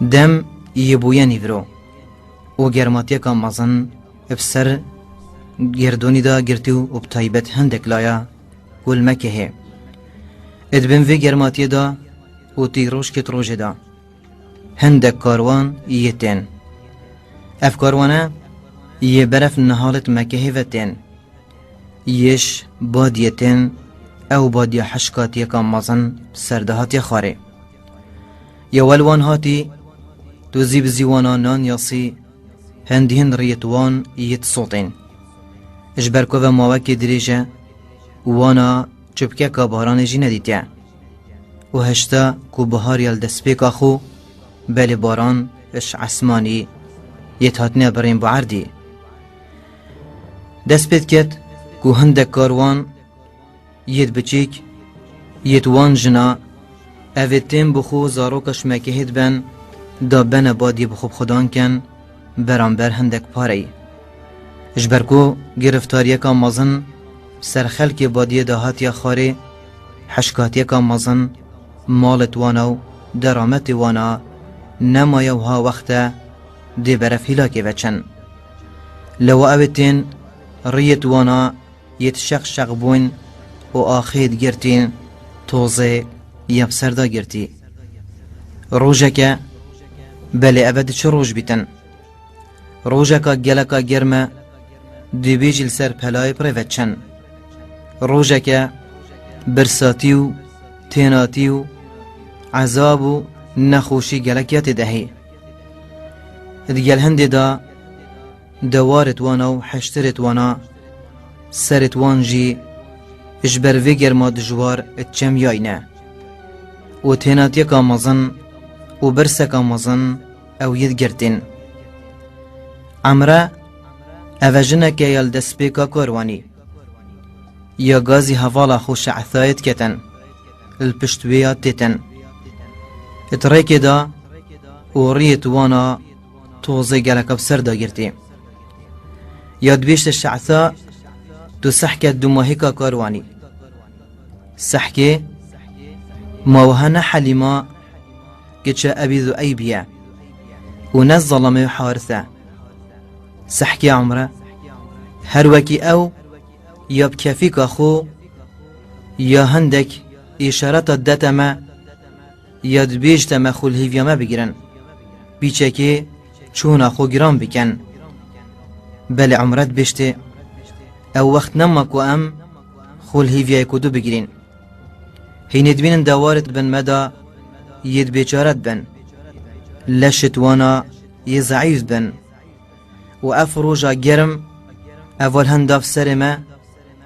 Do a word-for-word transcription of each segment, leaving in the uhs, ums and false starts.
Dem yê bûye nîvro û germatiyeka mezin bi ser gerdûnî de girtî û bi taybet hindek laya ku li Mekehê. Di bin vê germatiyê de û tîrojkê di rojê de hindek karwan yê tên. Ev karwane yê beref nihalê di Mekehê ve tên. Yê ji badiyê tên, ew badiya hişkatiyeka mezin bi ser de hatiye xwarê. Ya wel wan hatî, tu zî bi zî wana nan yasî, hendî hin riyê tu wan yê di sotên. Ji ber ku ve mawekê dirêj e, wana çipkeka baranê jî nedîtiye. Û hişta ku bihar ya li destpêka xwe, belê baran ji esmanî yê hatine birîn bi erdî. Dest pê diket ku hindek karwan yê biçîk, yê wan jina, ev ê tên bi xwe zaroka ji Mekehê diben, da bene badiyê bi xwe bi xudan ken, beramber hindek pareyî. Ji ber ku giriftariyeka mezin ser xelkê badiyê de hatiye xwarê, hişkatiyeka mezin malê wana û derametê wana nemaye û ha wext e dê beref hîlakê ve çin. Lewa ew ê tên riyê wana yê şeq şeq bûn û axê digirtîn, tozê ya bi ser de girtî. Rojeke, belê ev e di çi roj bîtin? Rojeka geleka germ e, dibê jî li ser pelayê bi rê ve çin. Rojeke birsatî û tênatî û ezab û nexweşî gelek ya tê de hê. Di gel hindê de dewarê wana û heştirê wana, serê wan jî ji ber vê germa dijwar çemiyayne û tênatiyeka mezin û birseka mezin ew yê digirtîn. Emre, ev e jineke ya li destpêka karwanî. Ya gazî hevala xwe Şe'thayê diketin, li pişt wê ya têtin. Di rêkê de û riyê wana tozê geleka bi ser de girtî. Ya dibêjte Şe'tha, tu sehke dumahîka karwanî. Sehkê, ma wiha ne Helîma, kiça Ebî Zueybî ye û ne zelamê Haris e. Sehkê Emre, her wekî ew, ya bi kefîka xwe, ya hindek îşareta dete me, ya dibêjte me xwe li hîviya me bigirin. Pîçekê çûna xwe giran bikin. Belê Emre dibêjtê, ew wext nema ku em xwe li hîviyayê ku du bigirîn. Hînê dibînin dewarê di bin me de yê di bêçare dibin. Leşê wana yê zeîf dibin. Û ev roja germ, ev wal hinda bi serê me,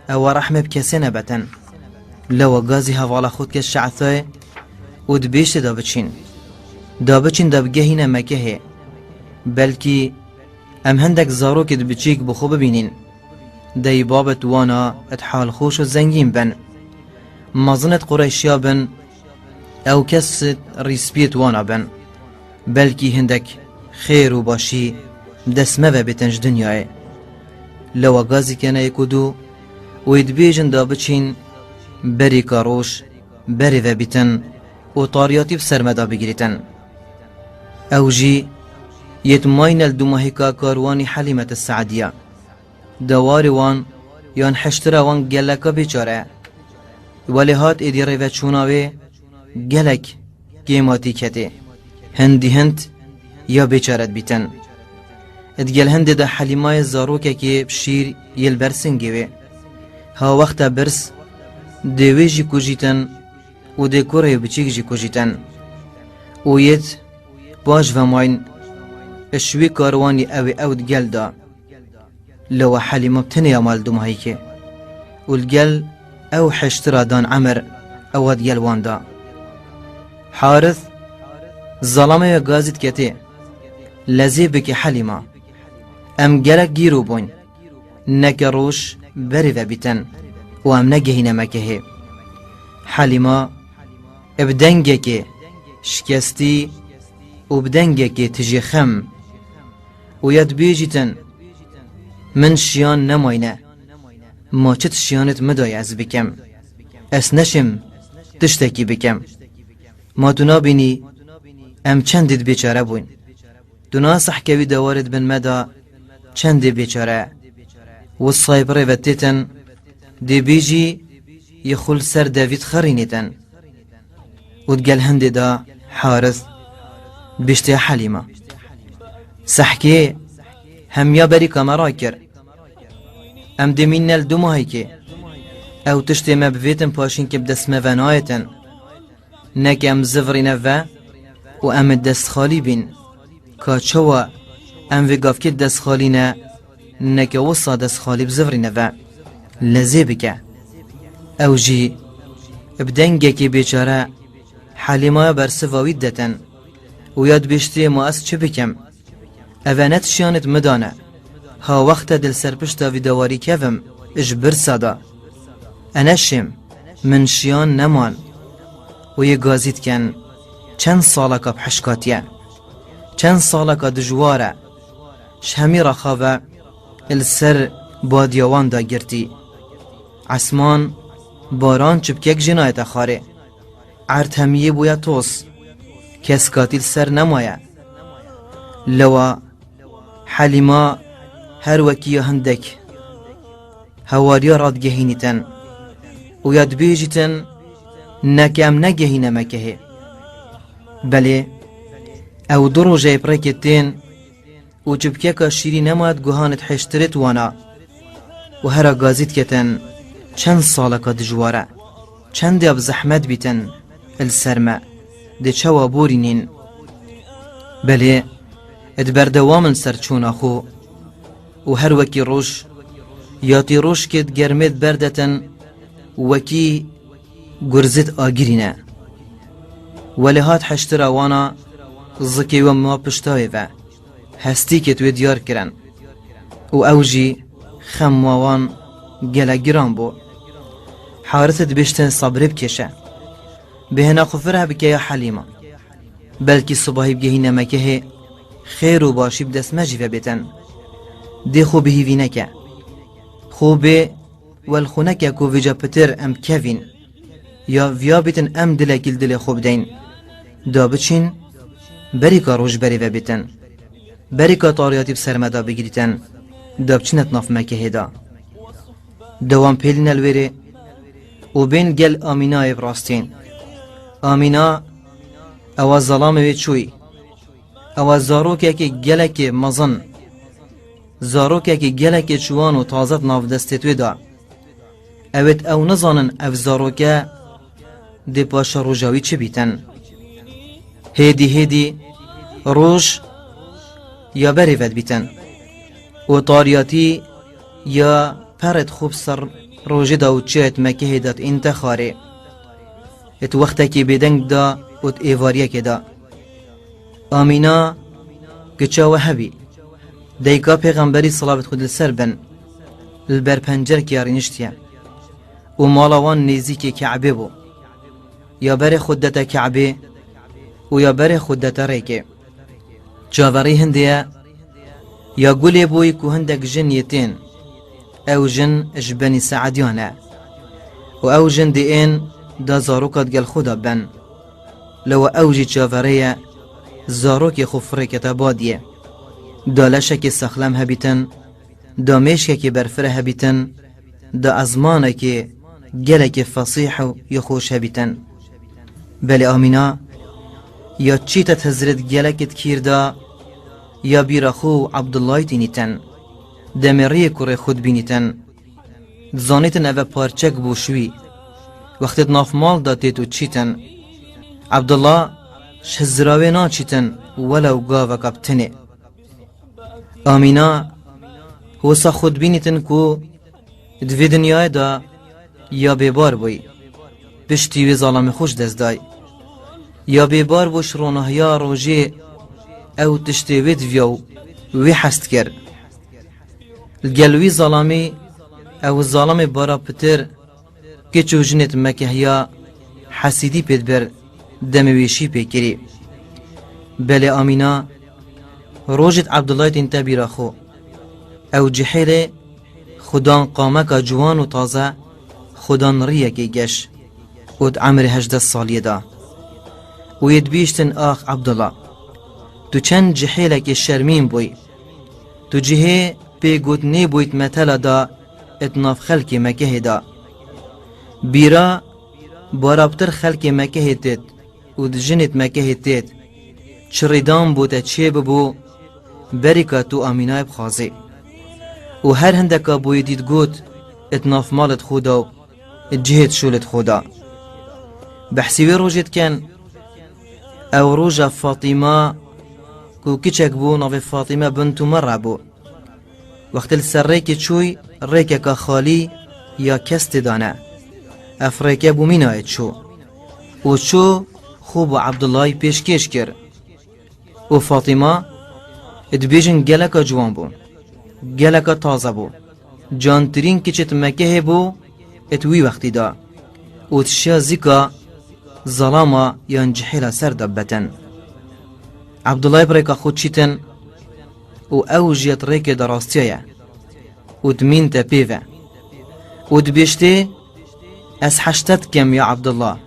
ewa rehmê bi kesê nebetin. Lewa gazî hevala xwe dike Şe'thayê û dibêjtê da biçîn. Da biçîn da bigehîne Mekehê. Belkî em hindek zarokê di biçîk bi xwe bibînîn. Dey babet wana et halxweş û zengîn bin. Mezinêt Qureyşiya bin, ew kes rîspiyêt wana bin. Belkî hindek xêr û başî dest me ve bêtin ji dinyayê. Lewa gazî keneyê ku dû wê dibêjin da biçîn berîka roj berê ve bîtin û tariyatî bi ser me da bigirîtin. Ew jî yêt mayne li dumahîka karwanî Helîmete Se'diya. Dewarê wan yan heştira wan geleka bêçare. Welê hat êdî rêveçûna wê gelek kêmatî ketê. Hindî hind ya bêçare dibîtin. Digel hindê de Helîmayê zarokekê bi şîr yê li ber singê wê. Ha wexta birs dê wê jî kujîtin û dê kurê biçîk jî kujîtin. Û yêt paş ve mayîn ji wî karwanî ew ê ew digel da. Lewa Helîma bi tenê ya mal dumahîkê û li gel ew heştira dan emir ewa digel wan da. Harith, zelamê ya gazî diketê, lezê bike Helîma. Em gelek gîro bûyn. Neke roj berê ve bîtin û em negehîne Mekehê. Helîma bi dengekê şikestî û bi dengekê tijî xem û ya dibêjîtin, min şiyan nemayne. Ma çi şiyanêt min daye ez bikim? Ez neşim tiştekî bikim. Ma tu nabînî Em çendê di bêçare bûyn. Duna sehkewî dewarê di bin me de çendê bêçare. Wisayê bi rê ve têtin, dê bêjî yê xwe li ser devî dixerînîtin. Û di gel hindê de Haris biştê Helîma. Sehkê hemiya berîka me rakir. Em dê mînine li du mahîkê. Ew tiştê me bivêtin paşîn ke bi dest me ve nayêtin. Ne ke em zivirîne ve û em ê destxalî bîn. Ka çawa em vê gavkê destxalî ne, ne ke wisa destxalî bizivirîne ve. Lezê bike. Ew jî bi dengekê bêçare Helîmaya bersiva wî didetin û ya dibêjtê ma ez çi bikim? Eve ne tişiyanêt min dane. Ha wexte di li ser pişta vî dewarî kevim, ji birsa da. Ene şêm, min şiyan neman. Û yê gazî dikin, çend saleka bi hişkatiye. Çend saleka dijwar e. Ji hemî rexa ve li ser badiya wan da girtî. Esman baran çipkek jê nayete xwarê. Erd hemiyê bûye toz. Kes katî li ser nemaye. Lewa Helîma her wekî ya hindek hewariya radigehînîtin û ya dibêjîtin, ne ke em negehîne Mekehê. Belê, ew du rojeyê bi rêkê tên û çipkeka şîrî nema di guhanê dihêştirêt wana û hera gazî diketin, çend saleka dijwar e. Çendê bi zehmet bîtin li ser me, dê çawa borînîn. Belê, di berdewam in ser çûna xwe û her wekî roj, ya tî rojkê di germê di berdetin, wekî gurzit agirîne. Welê hat heştira wana zikê we ma pişta wê ve. Hestîkêt wê diyar kirin. Û ew jî xem ma wan gelek giran bû. Haris dibêjtin sebrê bikêşe. Bêhna xwe fireh bike ya Helîma. Belkî sibahî bigehîne Mekehê, xêr û başî bi dest me jî ve bêtin. Dê xwe bi hîvî neke. Xwe bê welxûneke ku vêca pitir em kevîn. Ya viya bîtin em dilekî li dilê xwe bideyn. Da biçîn, berîka roj berê ve bîtin. Berîka tariyatî bi ser me da bigirîtin. Da biçîne di nav Mekehê da. Da wan pêlîne li wêrê û bên gel Amînayê bi rastîn. Amîna, ewa zelamê wê çûyî. Ewa zarokekê gelekê mezin. Zarokekî gelekî ciwan û taze di nav destê wê de. Ewêt ew nizanin ev zaroke dê paşa roja wî çi bîtin. Hêdî hêdî roj ya berê vedibîtin. Û tariyatî ya perê dixû bi ser rojê de û çiyayê di Mekehê de diînte xwarê. Di wextekî bêdeng de û di êvariyekê de. Amîna giça we hebî. Dayika Pêxemberî silavêt Xwedê li ser bin, li ber pencerekê ya rîniştiye û mala wan nêzîkê Ke'bê bû. Ya berê xwe dete Ke'bê û ya berê xwe dete rêkê. Çaverî hindê ye, ya gulê bûyî ku hindek jin yê tên. Ew jin ji Benî Seediyan e. Û ew jin dê ên da zaroka digel xwe de ben. Lewa ew jî çaverê ye, zarokê xwe firê kete badiyê. Da leşekê sexlem hebîtin, da mêşkekê berfireh hebîtin, da ezmanekê gelekê fesîh û ya xweş hebîtin. Belê Amîna ya çîte tezrê di gelekê dikîr da, ya bîra xwe û Abdullayî tînîtin. Demê riyê kurê xwe dibînîtin. Dizanîtin eve parçek bû şûyî. Wextê di nav mal de têt û çîtin. Abdullah ji hizira wê naçîtin welew gaveka bi tinê. Amîna wisa xwe dibînîtin ku di vê dinyayê de ya bêbar bûyî. Piştî wê zalamê xwe ji dest dayî. Ya bêbar bû ji ronahiya rojê ew tiştê wê diviya û wê hez dikir. Li gel wî zalamî ew zalamê bara pitir kiç û jinêt Mekehiya hesîdî pê diber demê wê şî pê kirî. Belê Amîna rojêt Ebdullahê tînte bîra xwe. Ew cihêlê xudan qameka ciwan û taze, xudan riyekê geş û di emrê hejdeh saliyê de. Û yê dibîştin: Ax Ebdullah, tu çend cihêlekê şermîn bûy. Tu cihê pê got nêbûyt metela da id nav xelkê Mekehê da. Bîra barabtir xelkê Mekehê têt û di jinêt Mekehê têt. Çi rîdan bû te çê bibû, berîka tu Amînayê bixwazî. Û her hindeka bûyî dît got id nav malit xwe da û cihêt şûlit xwe da. Behsî wê rojê dikin, ew roja Fatîma ku kiçek bû, navê Fatîme bint Umera bû. Wextê li ser rêkê çûy, rêkeka xalî ya kes tê da ne. Ev rêke bo Mînayê çû. Û çû xwe bo Ebdullahî pêşkêş kir. Û Fatîma, dibêjin, geleka ciwan bû. Geleka taze bû. Cantirîn kiçêt Mekehê bû id wî wextî da. Û dişiya zîka zalama yan cihêla ser de bibetin. Ebdullahî bi rêka xwe çîtin û ew jî yê rêkê de rastiya ye û dimînte pê ve û dibêjtê, ez heşte dikem ya Ebdullah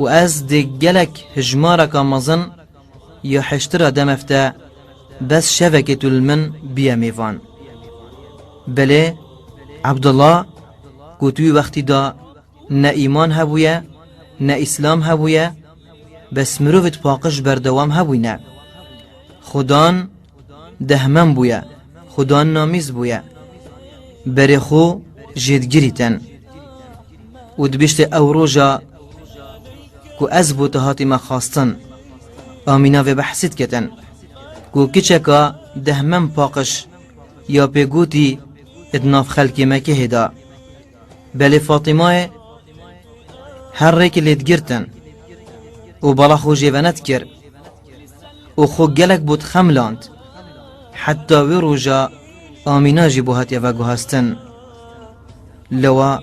û ez dê gelek hijmareka mezin ya heştira demefte bes şevekê tu li min biye mêvan. Belê, Ebdullah, ku tu wî wextî da ne îman hebûye, ne îslam hebûye, bes mirovêt paqij berdewam hebûyne. Xudan dehmem bûye, xudan namîz bûye. Berê xwe jêdgirîtin. Û dibişte ew roja ku ez bo te hatîme xwastin. Amîna vê behsî diketin. Ku kiçeka dehmem paqij ya pê gotî di nav xelkê Mekehê da. Belê Fatîmayê her rêkê lê digirtin û bala xwe jê ve nedikir û xwe gelek bo dixemiland. Heta wê roja Amîna jî bo hatiye veguhastin. Lewa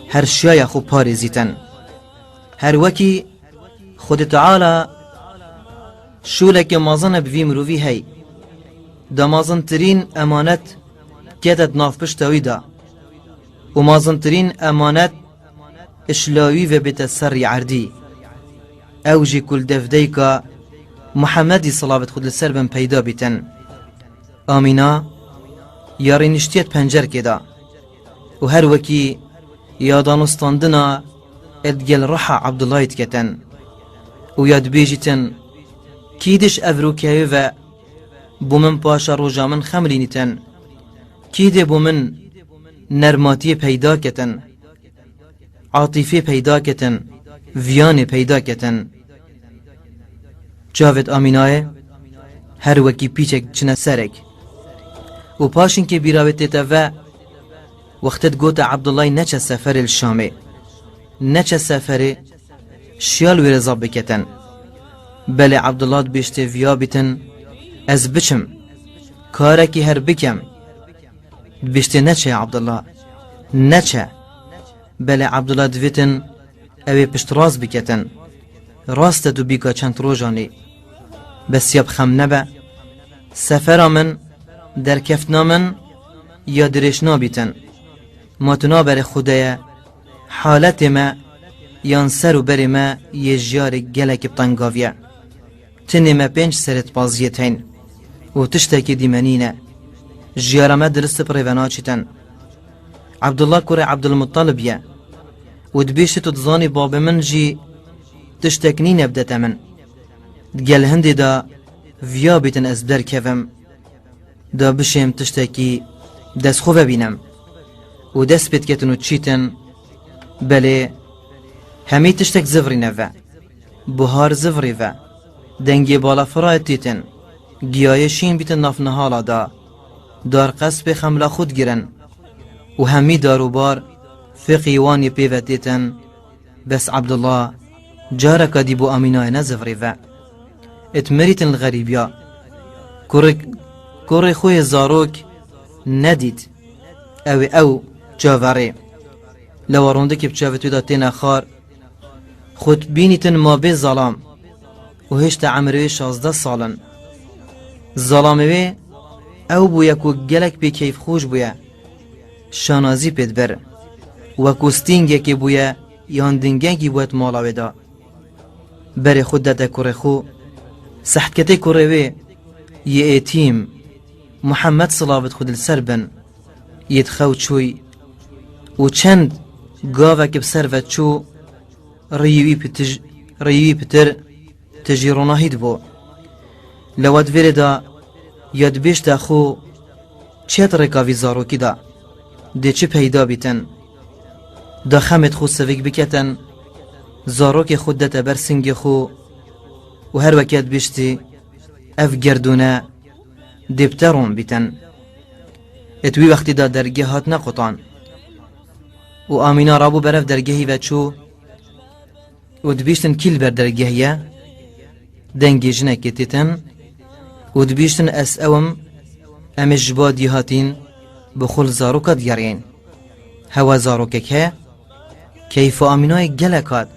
her şiyaya xwe parêzîtin. Her wekî Xwedê Teala şûleke mezin e bi vî mirovî hey. Da mezintirîn emanet kete di nav pişta wî de. Û mezintirîn emanet işlawî ve bête serî erdî. Ew jî ku li devdeyka Muhemmedî, silavêt Xwedê li ser bin, peyda bîtin. Amîna ya rîniştiye di pencerkê de û her wekî ya danûstandina digel riha Ebdullahî diketin û ya dibêjîtin, kî diş ev rûkeyê ve bo min paşa roja min xemilînîtin? Kî dê bo min nermatiyê peyda ketin? Atîfê peyda ketin, viyanê peyda ketin. Çavêt Amînayê her wekî pîçek çine serek. Û paşinkê bîra wê tête ve, wextê digote Ebdullahî neçe seferê li Şamê. Neçe seferê şiyal wê rêza biketin. Belê Ebdullah dibêştê viya bîtin, ez biçim. Karekî her bikem. Dibêştê neçe ya Ebdullah. Neçe. Belê Ebdullah divêtin, ew ê piştrast biketin. Rast e tu bîka çend rojanî. Bes ya bi xem nebe. Sefera min, derkeftina min ya dirêj nabîtin. Ma tu naberê xwe de ye, haletê me yan ser û berê me yê jiyarê gelekî bi tengaviye. Tinê me pênc serê di paziyê teyn û tiştekî dî me nîne. Jiyara me dirist bi rê ve naçîtin. Ebdullah kurê Ebdulmuttalib ye û dibêjtê, tu dizanî babê min jî tiştek nîne bidete min. Digel hindê de viya bîtin ez derkevim. Da bişêm tiştekî dest xwe vebînim. Û dest pê diketin û çîtin, belê hemî tiştek zivrîne ve. Buhar zivrî ve. Dengê balafirayê tîtin. Giyayê şîn bîtin nav nihala da. Dar qespê xemla xwe digirin. Û hemî dar û bar fiqî wan yê pê ve têtin. Bes Ebdullah careka dî bo Amînayê nezivirî ve. It mirîtin li xerîbiya. Kurê, kurê xwe yê zarok nedît. Ew ê ew çaverê. Lewa rondikî bi çavê wî de têne xar. Xwe bînîtin ma bê zalam. Û hêşta emrê wê şazdeh sal in. Zalamê wê ew bûye ku gelek pê keyfxweş bûye. Şanazî pê dibir. Wekû stîngekê bûye yan dingekî bûye di mala wê de. berê xwe dete kurê xwe. Sehtketê kurê wê yê êtîm, Muhammed, silavit xwe di li ser bin, yê di xew çûy û çend gavek bi ser ve çû, riyî wî pitij-, riyî wî pitir tijî ronahî dibû. Lewa di vêrê de ya dibêjte xwe çet rêka vî zarokî de dê çi peyda bîtin. Da xemêt xwe sivik biketin, zarokê xwe dete ber singê xwe û her weke dibêjtî ev gerdûne dê bi te ron bîtin. Êt wî wextî de dergeh hat nequtan û Amîna rabû berev dergehî ve çû û dibîştin kî li ber dergeh ye? Dengê jinekê têtin û dibîştin ez ew im, em ê ji ba dî hatîn bi xwe li zaroka digeriyên. Hewa zarokek he? Keyfa Amînayê gelek hat.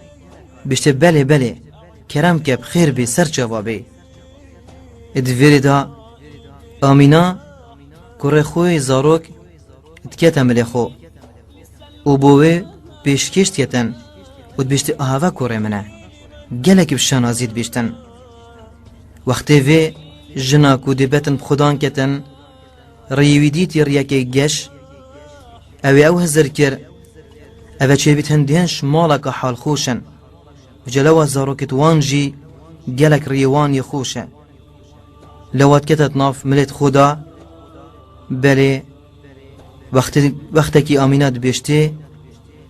Biştê belê, belê, kerem ke bi xêr bê, ser çava bê. Ê di vêrê de Amîna kurê xwe yê zarok dikete milê xwe û bo wê pêşkêş diketin û dibêjtê aha ve kurê min e. Gelekî bi şanazî dibêjtin. Wextê vê jina ku dê betin bi xudan ketin, riyê wî dîtî riyekê geş, ew ê ew hizir kir, ev e çêbît hindî hin ji maleke halxweş in. Ji lewa zarokêt wan jî gelek riyê wan yê xweş e. Lewa dikete di nav milêt xwe de, belê wextê-, wextekî Amîna dibêjtê,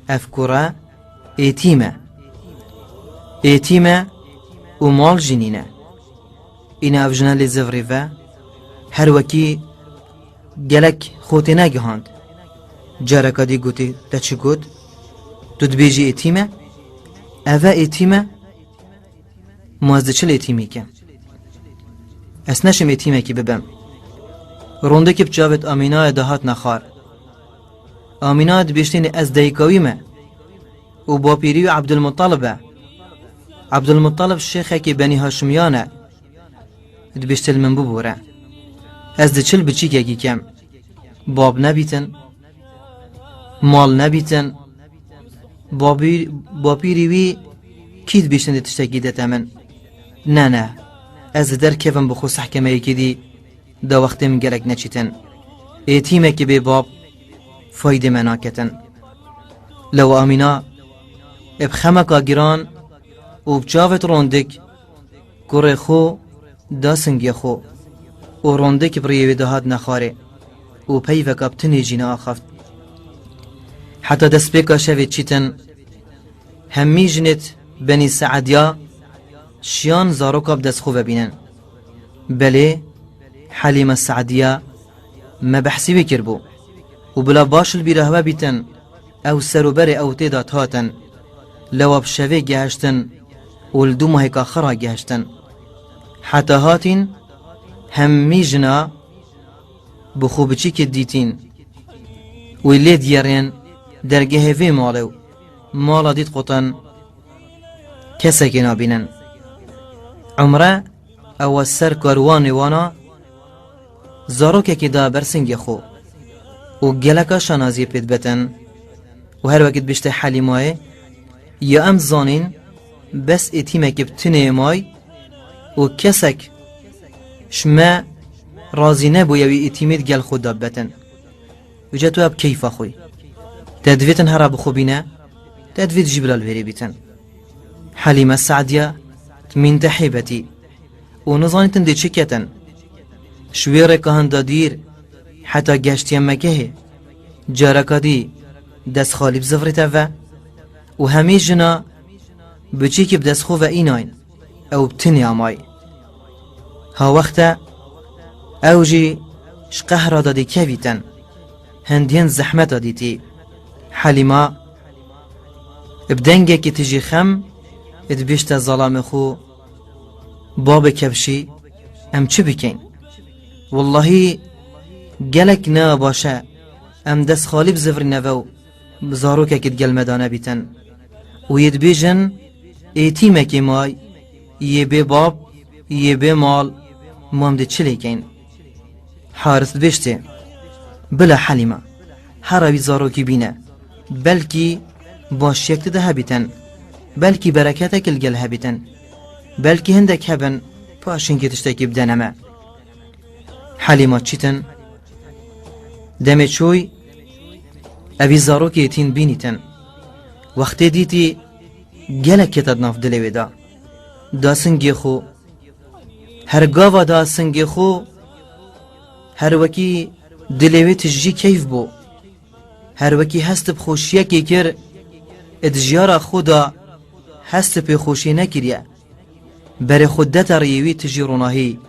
ev kure êtîm e. Êtîm e û mal jî nîne. Îna ev jina lê zivrî ve, her wekî gelek xwe tê negihand. Careka dî gotê, te çi got? Tu dibêjî êtîm e? Ev e êtîm e? Ma ez di çi lê tîmî kim? Ez neşim ê tîmekî bibim. Rondekî bi çavêt Amînayê de hat nexar. Amîna dibêjtêne ez dayika wî me û bapîrî wî Ebdulmutalib e. Ebdulmutalib şêxekî Benî Haşimiyan e. Dibêjte li min bibore. Ez di çil biçîkekî kem. Bab nebîtin. Mal nebîtin. Babî-, bapîrî wî kî dibêjtin dê tiştekî dete min? Ne, ne. Ez li derkevim bi xwe sehkemeyekî dî da wextê min gelek neçîtin. Êtîmekî bê bab faydê me naketin. Lew Amîna ê bi xemeka giran û bi çavêt rondik kurê xwe da singê xwe û rondik bi riyê wê de hat nexarê û peyveka bi tinê jî neaxaft. Heta destpêka şevê çîtin, hemî jinêt Benî Seediya şiyan zaroka bi dest xwe vebînin. Belê, Helîme Seediya me behsî wê kiribû û bila baş li bîra hewe bîtin, ew ser û berê ew tê de hatin, lewa bi şevê gehiştin û li dû mehêka xwe ra gehiştin. Heta hatîn hemî jina bi xwe biçîkê dîtîn. Wî lê diyerên dergehê vê malê û mala dît qutin kesekê nabînin. Umre ew e ser karwanê wana zarokekê da ber singê xwe û geleka şanaziyê pê dibetin û her wekî dibişte Helîmayê, ya em zanîn bes êtîmekî bi tinê may û kesek ji me razî nebûye wî êtîmî di gel xwe da bibetin. Vêca tu ya bi keyfa xwe yî. Te divêtin hera bi xwe bîne, te divêt jî bila li vêrê bîtin. Helîme Seediya dimînte heybetî û nizanîtin dê çi ketin. Ji wê rêka hinda dîr heta geştiye Mekehê, careka dî dest xalî bizivirîte ve û hemî jina biçîkî bi dest xwe ve înayîn. Ew bi tinê amay. Ha wexte ew jî ji qehra de dê kevîtin. Hindiyên zehmeta dîtî. Helîma bi dengekî tijî xem dibêjte zalamê xwe, babê kevşî, em çi bikeyn? Wellahî gelek ne baş e, em dest xalî bizivirîne ve û zarokekî digel me de nebîtin. Û yê dibêjin, êtîmekê may, yê bê bab, yê bê mal, mam dê çi lê keyn? Haris dibêjtê, bila Helîma, hera wî zarokî bîne, belkî başiyek di de hebîtin, belkî bereketek li gel hebîtin. Belkî hindek hebin, paşinkê tiştekî bidene me. Helîma çîtin. Demê çûy, evî zarokê yetîm bînîtin. Wextê dîtî, gelek kete di nav dilê wê de. Da singê xwe. Her gava da singê xwe, her wekî dilê wê tijî keyf bû. Her wekî hest bi xweşiyekê kir, di jiyara xwe de hest bi pêxweşiyê nekiriye. Berê xwe dete riyê wî tijî ronahî.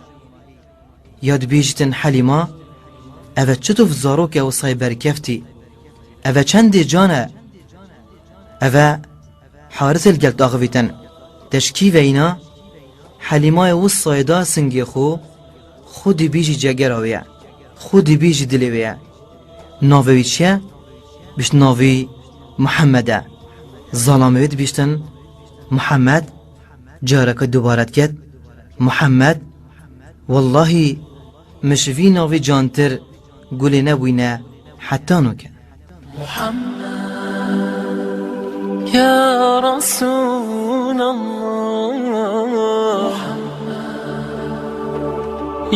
Ya dibêjîtin Helîma, eve çi tu zarok e wisayê berkeftî? Eve çendê can e? Eve Haris el gel taxivîtin. Teşkî veyna, Helîmayê wisayê da singê xwe, xwe dibîjî cegera wê ye. Xwe dibîjî dilê wê ye. Navê wî çi ye? Bişt navî Muhammed e. Zalamê wê dibîştin Muhammed, careke dubare diket, Muhammed, wellahî, min ji vî navî cantir gulê nebûyne heta noke. محمد، يا رسول الله، محمد،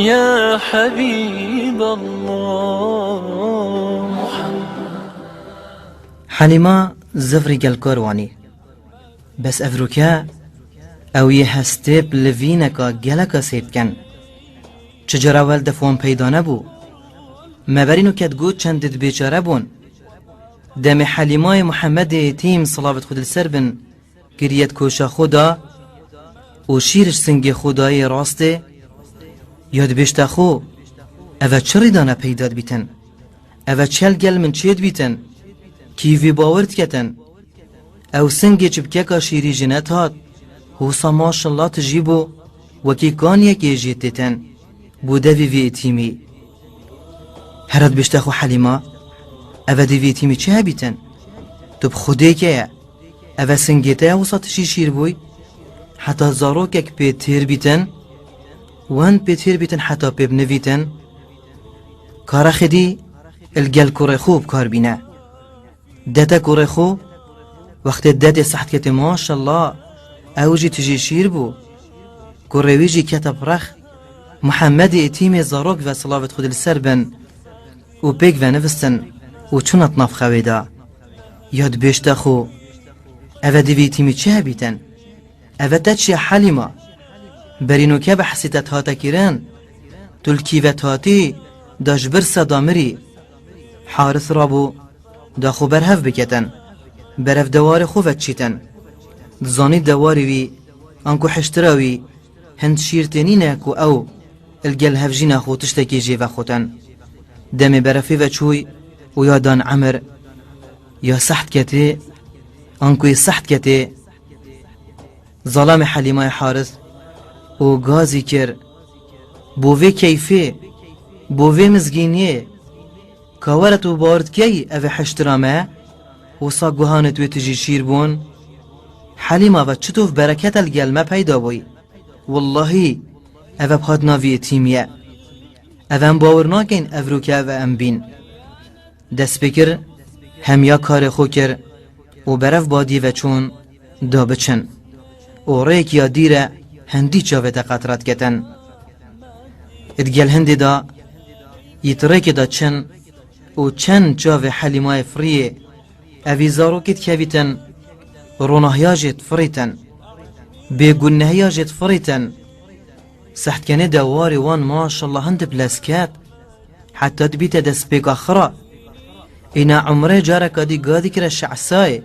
يا حبيب الله، محمد. Helîma zivrî gelkar wanî. Bes evroke ew yê hestê bi livîneka geleka sêr dikin. Çi cara wel def wan peyda nebû. Me berî nûket got çend did bêçare bûn. Demê Helîmayê Muhemmedê Yetîm, silavêt Xwedê li ser bin, kiriye di koşa xwe da û şîr ji singê xwe dayê rastê, ya dibêjte xwe, eve çi rîdane peyda dibîtin? Eve çel gel min çê dibîtin? Kî vî bawer diketin? Ew singê çipkeka şîrî ji net hat. Wisa maşallah tijî bû, wekî kaniyekê jê têtin. Bû devî vî îtîmî. Hera dibêjte xwe Helîma, eve dî vî îtîmî çi hebîtin? Tu bi Xwedê ke ye. Eve singê te ye wisa tijî şîr bûy? Heta zarokek pê têr bîtin, wan pê têr bîtin heta pê binivîtin. Kara xedî il gel kurê xwe bi kar bîne. Dete kurê xwe, wextê dedê seht ketê, maşallah, ew jî tijî şîr bû. Kurê wî jî kete bi rex. Muhemmedê îtîmê zarok ve silavêt Xwedê li ser bin û pêk ve nivistin û çûne di nav xewê de. Ya dibêjte xwe, eve dî vî îtîmî çi hebîtin? Eve te çi ye Helîma? Berî nûke behsî te hate kirin. Tu li kî ve hatî, da ji birse da mirî. Haris rabû, da xwe ber hev biketin. Berev dewarê xwe ve çîtin. Dizanî dewarê wî, anku hiştira wî, hind şîr tê nîne ku ew li gel hevjîna xwe tiştekî jê vexwetin. Demê berefê ve çûy û ya dan emir, ya seht ketê, anku yê seht ketê, Zalamê Helîmayê Haris û gazî kir, bo vê keyfê, bo vê mizgîniyê, ka were tu bawer dikey ev ê hiştira me, wisa guhanê tu wê tijî şîr bûn. Helîma ve çitov bereket e li gel me peyda bûy. Wellahî, ev e bi hatina vî yetîmî ye. Ev em bawer nakeyn evroke ev em bîn. Dest pê kir, hemiya karê xwe kir û berev badiyê ve çûn da biçin. Û rêyek ya dîre hindî çavê te qatra diketin. Di gel hindê de yî di rêkê de çin û çend çavê Helîmayê firiyê, evî zarokê dikevîtin, ronahiya jê difirîtin, bêgunnehiya jê difirîtin. Sehtkenê dewarê wan maşallah hindip lez ket. Heta dibîte destpêka xira. Îna umrê careka dî gadî kire Şe'sayê.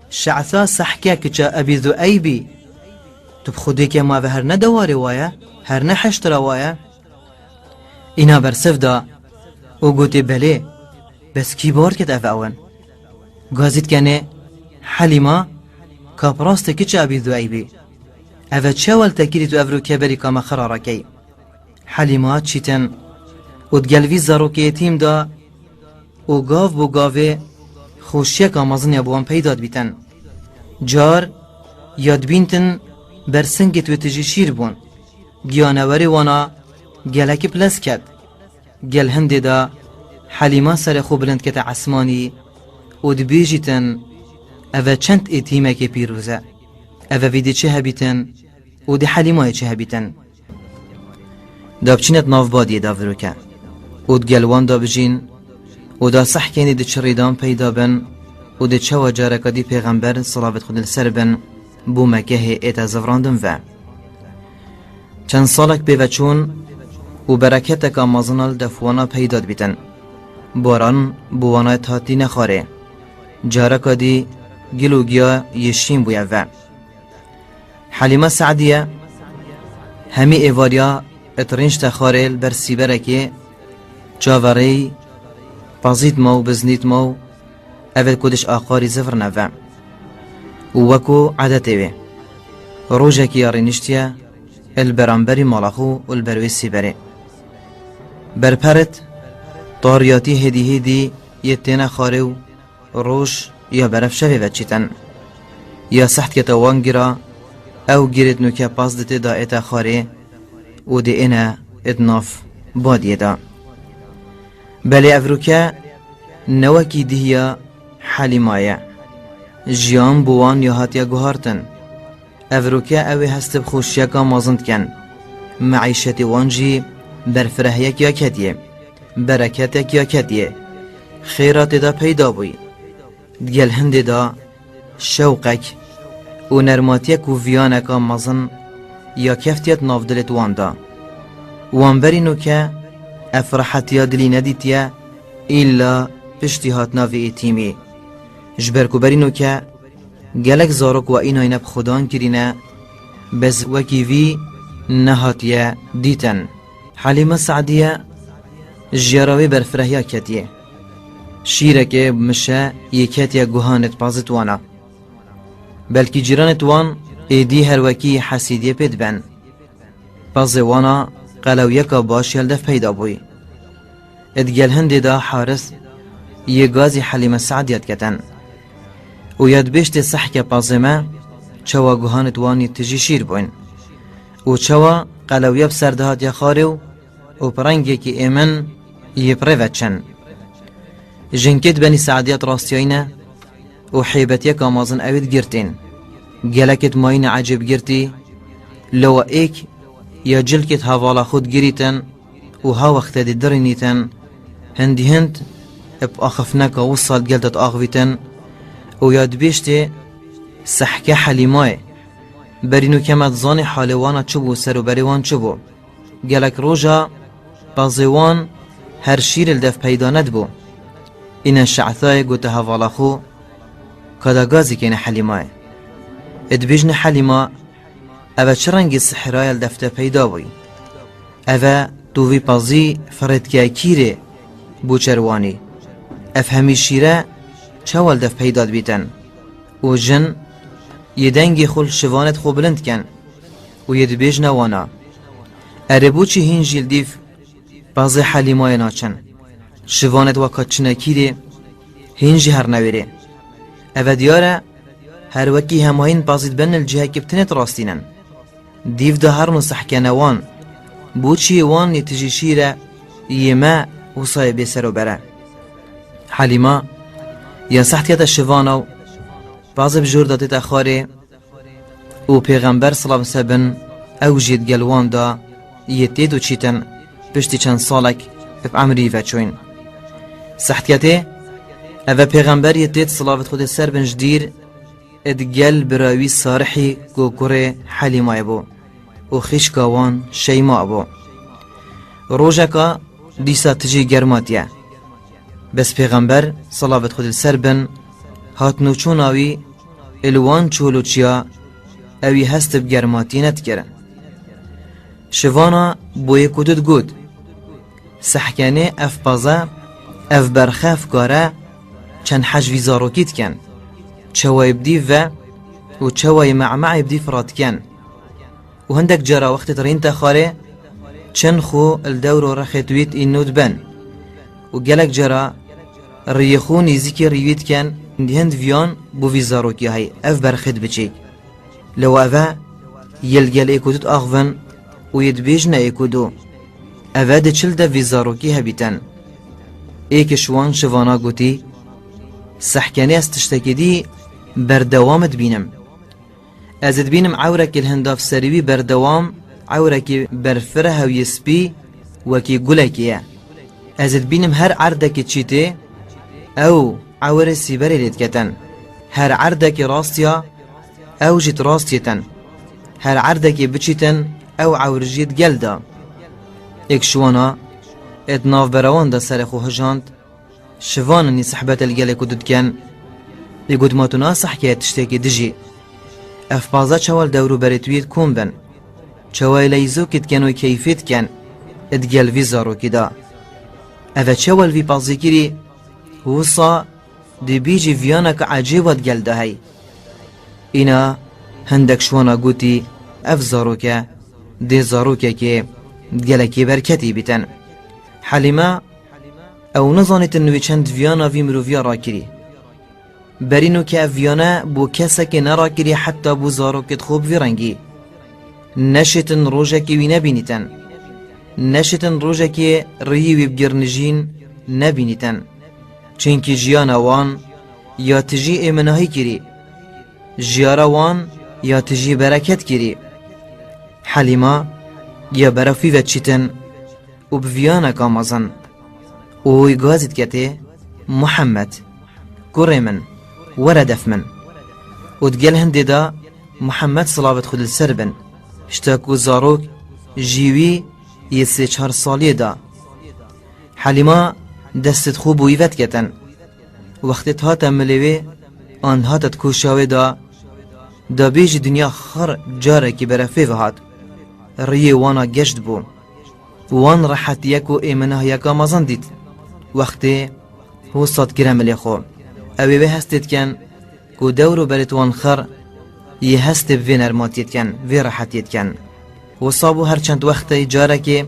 Şe'sa Sehke kiça Ebî Zueybî. Tu bi Xwedê ke ma ve her ne dewarê wa ye, her ne heştira wa ye. Îna bersiv da û gotê belê. Bes kî bawer ket ev ew in? Gazî dikenê Helîma, ka bi rastê kiça Ebî Zueybî. Eve çewel te kirî tu evroke berî ka me xira rakey. Helîma çîtin û digel vî zarokê yetîm da û gav bo gavê xweşiyeka mezin ya bi wan peyda dibîtin. Car ya dibîntin ber singê tu wê tijî şîr bûn. Giyanewerê wana gelekî bi lez ket. Gel hindê da Helîma serê xwe bilind kete esmanî û dibêjîtin, eve çend êtîmekê pîroz e. Eve vî dê çi hebîtin? û di Helîmayê çi hebîtin. Da biçîne di nav badiyê de viroke û di gel wan de bijîn û da sehkênî di çirîdan peyda bin û di çawa careka dî pêxember, silavêt Xwedê li ser bin, bû Mekehê ête zivrandin ve. Çend salek pê ve çûn û bereketeka mezin li def wana peyda dibîtin. Baran bi wana hatî nexwarê. Careka dî gil û giya yê şîn bûye ve. Helîma Se'diye hemî êvariya it rînçte xwarê li ber sîberekê çaverêy pazît ma û biznît ma û evêt ku diş aqarî zivirne ve. Û wekû edetê wê, rojekî ya rîniştiye li beramberî mala xwe û li ber wê sîberê. Berperit tariyatî hêdî hêdî yê têne xwarê û roj ya beref şevê ve çîtin. Ya seht kete wan gira, ew girêt nûke pas di tê da ête xwarê û dê êne êt nav badiyê da. Belê evroke ne wekî dihiya Helîma ye. Jiyan bo wan ya hatiye guhartin. Evroke ew ê hest bi xweşiyeka mezin dikin. Meîşetê wan jî berfirehiyek ya ketiye. Bereketek ya ketiye. Xêra tê de peyda bûyî. Di gel hindê de şewqek û nermatiyek û viyaneka mezin ya keftiye di nav dilê wan de. Wan berî nûke ev rehetiya dilî nedîtiye, îlla piştî hatina vê êtîmî. Ji ber ku berî nûke gelek zarok wa înayne bi xudan kirîne, bes wekî vî nehatiye dîtin. Helîme Se'diye ji yara wê berfirehiya ketiye. Şîrekê mişe yê ketiye guhanê di pazit wana. Belkî cîranê di wan êdî her wekî hesîdiyê pê diben. Pazê wana qelewyeka baş ya li def peyda bûyî. Ê di gel hindê de Haris yê gazî Helîme Se'diye diketin. Û ya dibêjtê sehke pazê me, çawa guhanê di wan yê tijî şîr bûyn. Û çawa qelewya bi ser dihatiye xwarê û û bi rengekî êmin yê bi rê ve çin. Jinkê di benî Se'diya di rastiyayî ne û heybetiyeka mezin ewê digirtîn. Gelekê di mayîne ecêbgirtî, lewa êk ya cilkê di hevala xwe digirîtin û ha wextê dê dirînîtin, hindî hind bi axiftineka wisa di gel de diaxivîtin û ya dibêjtê sehke Helîmayê. Berî nûke me dizanê halê wana çi bû, ser û berê wan çi bû. Gelek roja pazê wan her şîrê li def peyda nedibû. Îne Şe'thayê gote hevala xwe, ka da gazî kêne Helîmayê. Ê dibêjne Helîma, eve çi rengî sihra ye li def te peyda bûyî? Eve tu vî pazî firêtke kîrê bû çerwanî. Ev hemî şîre çawa li def peyda dibîtin? Û jin yê dengê xwe li şivanê xwe bilind ken û yê dibêjne wana. Erê bo çi hîn jî li dîv pazê Helîmayê naçin? Şivanet weka çinekîrê hîn jî her newêrê. Eve diyar e, her wekî hema hîn pazî dibin li cihekî bi tinê dirastînin. Dîv de her nû sehkene wan. Bo çiyê wan yê tijî şîr e, yê me wisa yê bêserober e. Helîma ya seh dikete şivana û pazê bi jor de tête xwarê, û Pêxember silav se bin ew jî di gel wan de yê tê do çîtin piştî çend salek bi emrî ve çûyn. Sehtketê eve Pêxember yê tê silavêt Xwedê ser bin ji dîr di gel bira wî Sarihî ku kurê Helîmayê bû û xîşka wan Şeyma bû. Rojeka dîsa tijî germatiye. Bes Pêxember, silavêt Xwedê li ser bin, hatin û çûna wî li wan çol û çiya ewî hest bi germatiyê nedikir. Şivana bo yê ku tu digot, sehkenê ev paze, ev berxe, ev kare çend hej vî zarokî dikin. Çewayê bi dîv ve û çewayê me'me'ê bi dîv radikin. Û hindek cara wextê dirîn te xwarê, çin xwe li dewro rexê dûyît îno diben. Û gelek cara riyê xwe nîzîkî rîwî diken, hind viyan bo vî zarokî hey, ev berxê dibiçîk. Lewa eve yê li gel ê ku dût axvin û yê dibêjine ê ku dû. Eve di çil de vî zarokî hebîten. Êkiş wan şivana gotî, sehkenê ez tiştekî dî berdewam dibînim. Ez dibînim ewrekî li hindav serî wî berdewam, ewrekî berfireh ew yê spî, wekî gulekê ye. Ez dibînim her erdekê çîtê, ew ewirê sîberê lê diketin. Her erdekê rastiya, ew jî di rastiyê tin. Her erdekê biçîtin, ew ewir jî di gel de. Êk şiwana, ê di navbera wan de serê xwe hijand, şivan in nî sehbetê li gelê ku tu dikin. Ê got, ma tu nasehkeye tiştekî dijî. Ev paza çawa li dewrûberê tu yê dikom bin? Çawa ê leyzokî dikin û keyfê dikin di gel vî zarokî de? Ev e çawa li vî pazî kirî? Wisa dibî jî viyaneke ecêba di gel de hey. Îna hindek şiwana gotî, ev zarok e, dê zarokekê gelekî berketî bîtin. Helîme, ew nizanîtin wî çend viyana vî miroviya rakirî. Berîno ke ev viyane bo kesekê nerakirî heta bo zarokê di xwe bi vî rengî. Neşêtin rojekê wî nebînîtin. Neşêtin rojekê riyî wî bi girnijîn nebînîtin. Çimkî jiyana wan ya tijî êminahî kirî. Jiyara wan ya tijî bereket kirî. Helîma ya beref wî ve çîtin û bi viyaneka mezin û wî gazî diketê, Muhammed, kurê min, were def min. Û di gel hindê de Muhammed silavêt xwe li ser bin, hişta ku zarok jî wî yê sê çar saliyê de. Helîma destê xwe bo wî vediketin. Wextê dihate milê wê an dihate di koşa wê de, da bêjî dinya xir carekî berefê ve hat. Riyê wana geş dibû. Wan rehetiyek û êminahiyeka mezin dît. Wextê wisa digire milê xwe. Ew ê wê hestê dikin ku dewr û berê di wan xir yê hestê bi vê nermatiyê dikin, vê rehetiyê dikin. Wisa bû her çend wextê carekê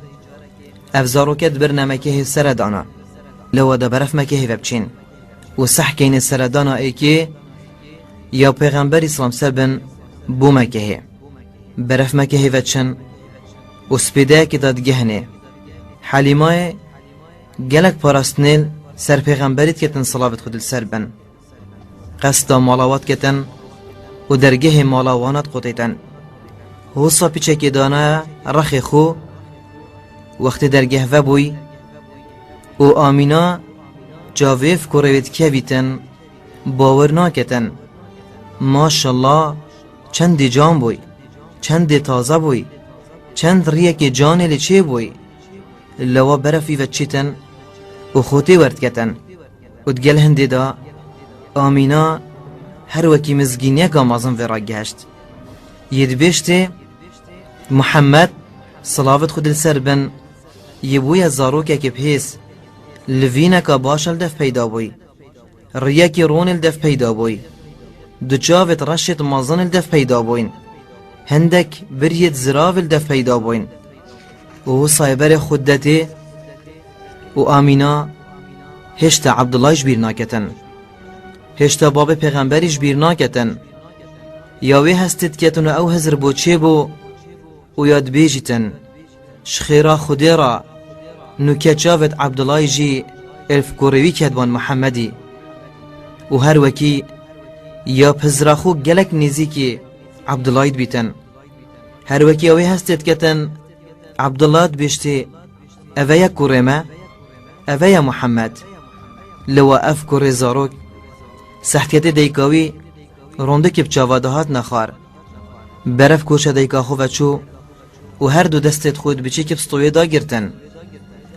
ev zaroke dibirne mekehê seredana. Lewa de beref mekehê ve biçîn. Û sehkeynê seredana êkê ya Pêxemberî selam ser bin bo mekehê. Beref mekehê ve çin û spêdeyekê de digehnê. Helîmayê gelek parastinêl ser Pêxemberî diketin silavêt xwe li ser bin. Qesta mala wa diketin û dergehê mala wana diqotêtin. Wisa piçekê dane rexê xwe, wextê dergeh vebûy û Amîna çavê ev kurê wê dikevîtin, bawer naketin. Maşallah, çendê can bûy, çendê taze bûy, çend riyekê canê lê çêbûy. Lewa berefî ve çîtin û xotê werdiketin. Û di gel hindê de Amîna her wekî mizgîniyeka mezin vê re gihişt. Yê dibêjtê, Muhammed, silavêt xwe li ser bin, yê bûye zarokekê bihêz, livîneka baş li dev peyda bûy. Riyekî ronê li dev peyda bûy. Du çavêt reşêt mezin li dev peyda bûyn. Hindek biriyêt ziravê li dev peyda bûyn. Û wisa berê xwe detê û Amîna hêşta Abdullah ji bîr naketin. Hêşta babê pêxemberî ji bîr naketin. Ya wê hestê diketin û ew hizir bo çêbû û ya dibêjîtin, ji xêra Xwedê re nûke çavêt Abdullahî jî elf kurê wî ketban Muhammedî. Û her wekî ya pizra xwe gelek nêzîkî Abdullahî dibîtin. Her wekî ew ê hestê diketin, Abdullah dibêjtê, "Eve ye kurê me, eve ye Muhammed." Lewa ev kurê zarok, sehtketê dayika wî rondikî bi çava dihat nexwar. Beref koşa dayika xwe ve çû û her du destêt xwe di biçîkî bi stoyê da girtin.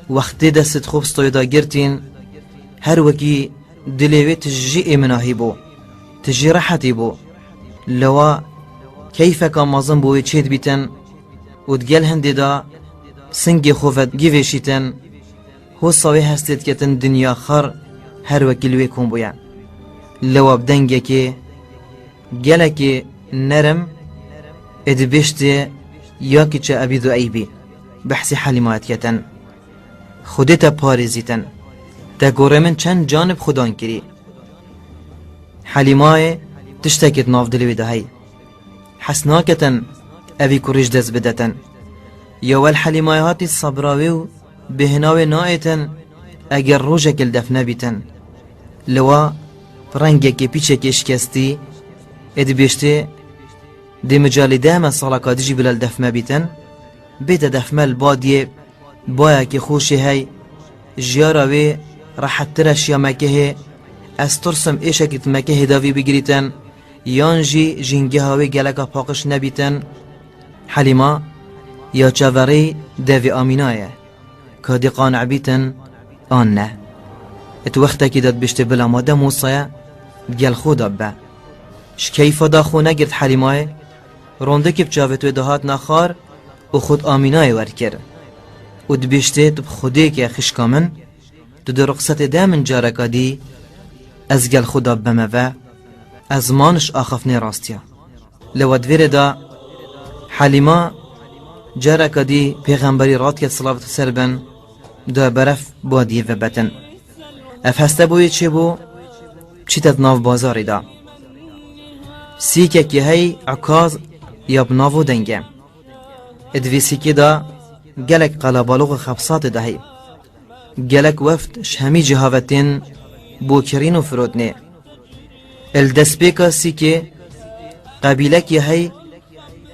Wextê destêt xwe bi stoyê da girtîn, her wekî dilê wê tijî êminahî bû, tijî rehetî bû. Lewa keyfeka mezin bo wê çêdibîtin û di gel hindê de singê xwe ve givêşîtin, hosa wê hestê diketin dinya xar her wekî li wê kom bûye. Lewa bi dengekê gelekî nerm ê dibêjtê, "Ya kiça Ebî Dueybî, behsê Helîmayê diketin. Xwedê te parêzîtin. Te gorê min çend canê bi xudan kirî." Helîmayê tiştekê di nav dilê wê de hey. Hes naketin evî kurî ji dest bidetin. Ya wel Helîmayê hatî sebra wê û bêhna wê naêtin eger rojekê li def nebîtin. Li wa rengekê pîçekê şikestî ê dibêjtê, Dê micalê deheme sala ka dijî bila li defme bîtin, bête defme li badiyê bayekî xweşê hey, jiyara wê rehettir e şiya Mekehê, ez tirsim êşekî di Mekehê de vî bigirîtin, yan jî jîngeha wê geleka paqij nebîtin. Helîma ya çaverêyî devê Amîna ye. Ka dê qanî bîtin an ne. Di wextekî de dibiştê bila ma de Mûsa ye, di gel xwe de bibe. Ji keyfa da xwe negirt Helîmayê, rondekî bi çavê wê de hat naxar û xwe di Amînayê wer kir. Û dibiştê tu bi Xwedêk e xişka min, tu di ruxsetê de min careka dî, ez gel xwe de bibeme ve, ez maniş axafnê rastiya. Li wedvêrê de Helîma careka dî pêxemberî radiket silavet ser bin, da berev badiyê vebetin. Ev heste bo yê çêbû, çîte di nav bazarê de. Sîkekî hey ekaz ya bi nav û deng e. Di vê sîkê de gelek qelebalixê xebsatê de hey. Gelek weft ji hemî ciha ve tên bo kirîn û firotinê. Li destpêka sîkê qebîlekî hey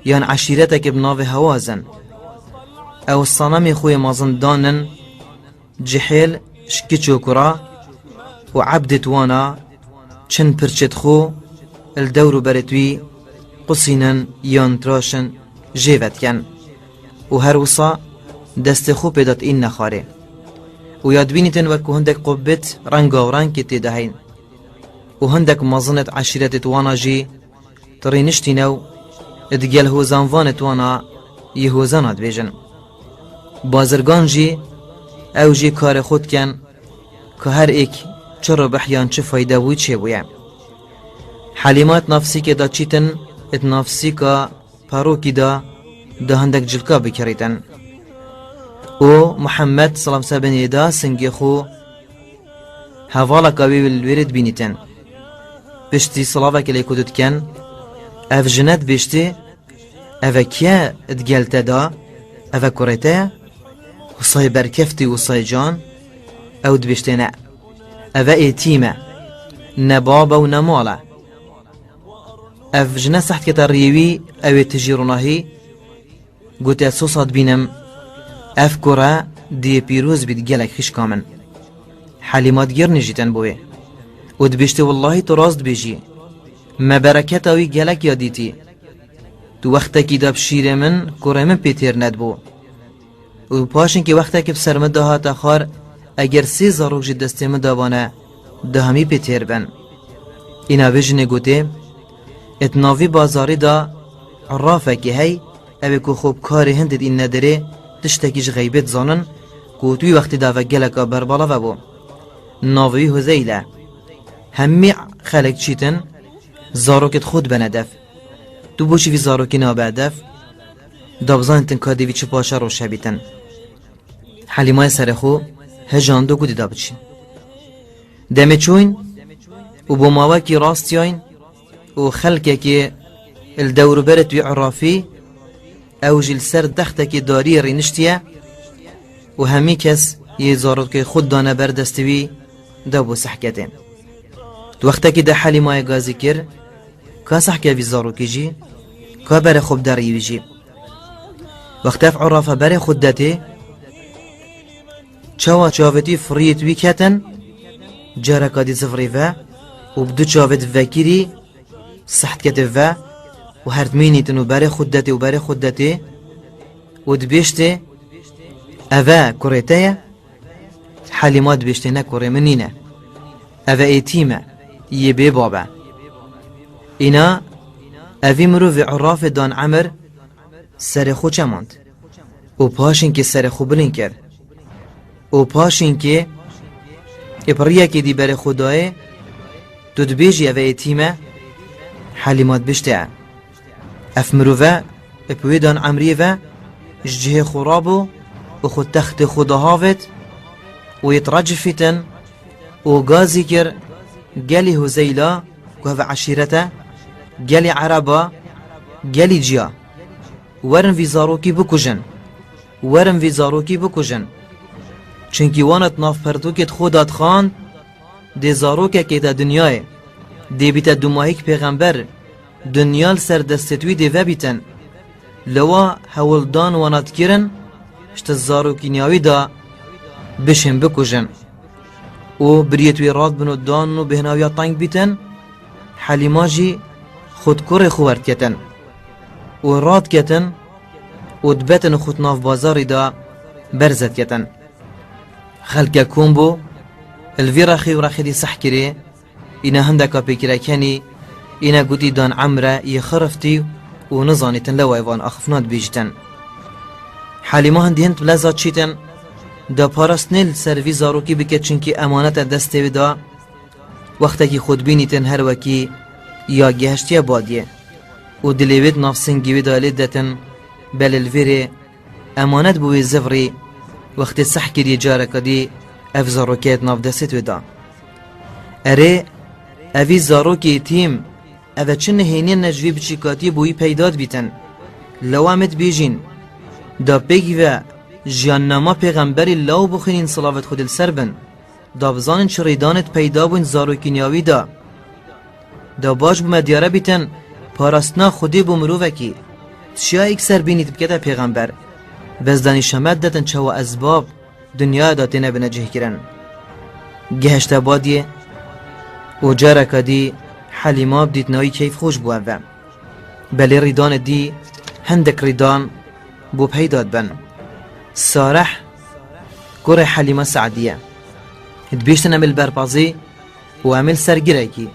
yan eşîretekî bi navê Hewazin. Ew sanamê xwe yê mezin danin cihêl ji kiç û kura û ebdêt wana çin pirçêt xwe li dewr û berêt wî qusînin yan tiraşin jê vedikin û her wisa destê xwe pê de diînne xwarê. Û ya dibînîtin wek ku hindek qubit renga û rengê tê de heyn. Û hindek mezinêt eşîretêt wana jî tirîniştîne û digel hozanvanêt wana yê hozana dibêjin. Bazirgan jî ew jî karê xwe dikin, ka her êk çi ribih yan çi feyde wî çêbûye. Helîma di nav sîkê de çîtin, di nav sîka perokî de da hindek cilka bikirîtin. Û Muhammed selam ser benê da singê xwe hevaleka wî li wêrê dibînîtin. Piştî silavekê lê ku dikin, ev jine dibêjtê, ev e kî ye di gel te da? Ev e kurê te ye? Wisa yê berkeftî, wisa yê can? Ew dibêjtê ne. Ev e êtîm e. Ne bab e û ne mal e. Ev jine seht kete riyê wî, ew ê tijî ronahî. Gote, sosa dibînim, ev kur e, diyê pîroz bît gelek xişka min. Helîma digirnî jî ten bo wê. Û dibêjtê, wellahî tu rast dibêjî. Me bereketa wî gelek ya dîtî. Tu wextekî de bi şîrê min, kurê min pê têr nedibû. Û paşinkî wextekî bi ser min de hate xwar, eger sê zarok jî destê min de bane, da hemî pê têr bin. Îna vê jinê gotê, êt navî bazarî de erafekî hey, ew ê ku xwe bi karê hindê dîn nedirê, tiştekî ji xeybê dizanin, ku tu wî wextî de ve geleka berbala vebû. Navê wî Huzeyl e. Hemî xelek çîtin, zarokêt xwe dibene def. Tu boçî vî zarokî nabe def? Da bizanîtin ka dê vî çi paşa roj hebîtin. Helîmayê serê xwe hejand û gotî da biçî. Demê çûyn û bo mawekî rastiyayîn û xelkekê li dewrûberê wî erafî, ew jî li ser dextekê dariyê rîniştiye û hemî kes yê zarokê xwe dane ber destê wî, da bo sehketê. Di wextekî de Helîmayê gazî kir, ka sehke vî zarokî jî, ka berê xwe bide rî wî jî. Wextê ev erafa berê xwe didetê, çawa çavêt wî firiyêt wî ketin, careka dî zivirî ve û bi du çavêt vekirî seht ketê ve û her dimînîtin û berê xwe didetê û berê xwe didetê û dibêjtê, ev e kurê te ye? Helîma dibêjtê, ne kurê min nîne. Ev e êtîm e, yê bê bab e. Îna evî mirovê erafê dan emir, serê xwe çemand û paşinkê serê xwe bilind kir. Û paşinkê ê bi riyekê dî berê xwe dayê, tu dibêjî ev e êtîm e? Helîma dibêjtê, ev mirove bi wê dan emriyê ve ji cihê xwe rabû û xwe textê xwe dahavêt û yê recifîtin û gazî kir gelî Huzeyla ku ev eşîret e, gelî Ereba, gelî ciya. Werin vî zarokî bikujin. Werin vî zarokî bikujin. Çunkî wan di nav pirtûkê xwe de dixwend, dê zarokekê te dinyayê, dê bîte dumahîk pêxember, Dinya li ser destê wî dê vebîtin. Lewa hewldan wana dikirin, ji ti zarokîniya wî de bişên bikujin. Û biriyêt wî radibin û dan û bêhna wî ya teng bîtin, Helîma jî xwe di kurê xwe werdiketin. Û radiketin û dibetin xwe di nav bazarî de berze diketin. Xelke kom bû, li vî rexî û rexî dî seh kirî, îna hindeka pêkirek henî, îna gotî dan emre yê xiriftî û nizanîtin lewa ê van axifna dibêjîtin. Helîma hindî hind bi leza çîtin, da parastinê li ser vî zarokî bike çinkî emanete destê wî da, wextekî xwe dibînîtin her wekî ya gehiştiye badiyê û dilê wê di nav singî wî da lê detin, belê li vêrê emanet bû wê zivrî, wextê seh kiriye careke dî ev zarokê di nav destê wê da. Erê, evî zarokê yetîm, eve çi nihêniyên ne ji vî biçîkatiyê bo wî peyda dibîtin. Lewa em ê dibêjîn, da pêkî ve jiyannama pêxemberî law bixwînîn silavêt Xwedê li ser bin. Da bizanin çi rêdanêt peyda bûn zarokîniya wî de. Da baş bû me diyare bîtin, parastina Xwedê bo mirovekî. Çiya yekser bînî dibikete pêxember. Bes danî şemet detin çawa ezbab dinyaya da têne bine cihkirin. Gehişte badiyê û careka dî Helîma bi dîtina wî keyfxweş bû eve. Belê rîdanê dî hindek rîdan bo peyda dibin. Sareh kurê Helîma Se'dî ye. Dibêjtin em ê li berpazî û em ê li ser girekî.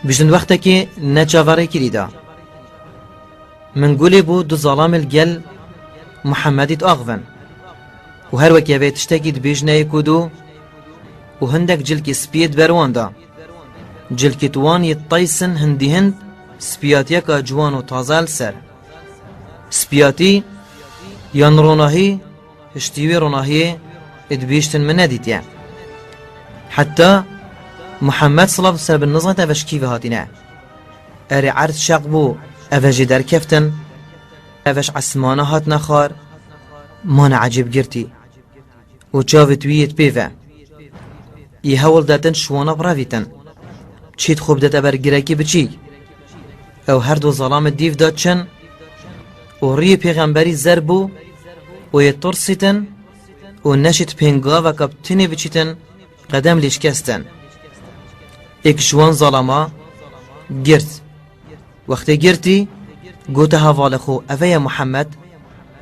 Bijin wextekê ne çaverêkirî da. Min gulê bû du zalamê li gel Muhemmedî diaxivin. Û her wekî evê tiştekî dibêjine yê ku dû û hindek cilkê spiyê di ber wan da. Cilkê di wan yê taysin hindî hind spiyatiyeka ciwan û taze li ser. Spiyatî yan ronahî, hiştî wê ronahiyê ê dibêjtin min nedîtiye. Heta Muhammed silav ser bin nizanît eve ji kî ve hatîne. Erê erd şeq bû, eve jê derkeftin, eve ji esmana hatine xwar, mane ecêb girtî. Û çavêt wî yêt pê ve. Yê hewl detin şiwana birevîtin. Çît xwe bidete ber girekî biçîk. Ew her du zalamê dîv da çin û riyê pêxemberî zer bû û yê tirsîtin û neşît pêngaveke bi tinê biçîtin qedem lê şikestin. Êk ji wan zalama girt. Wextê girtî, gote hevalê xwe, eve ye Muhammed,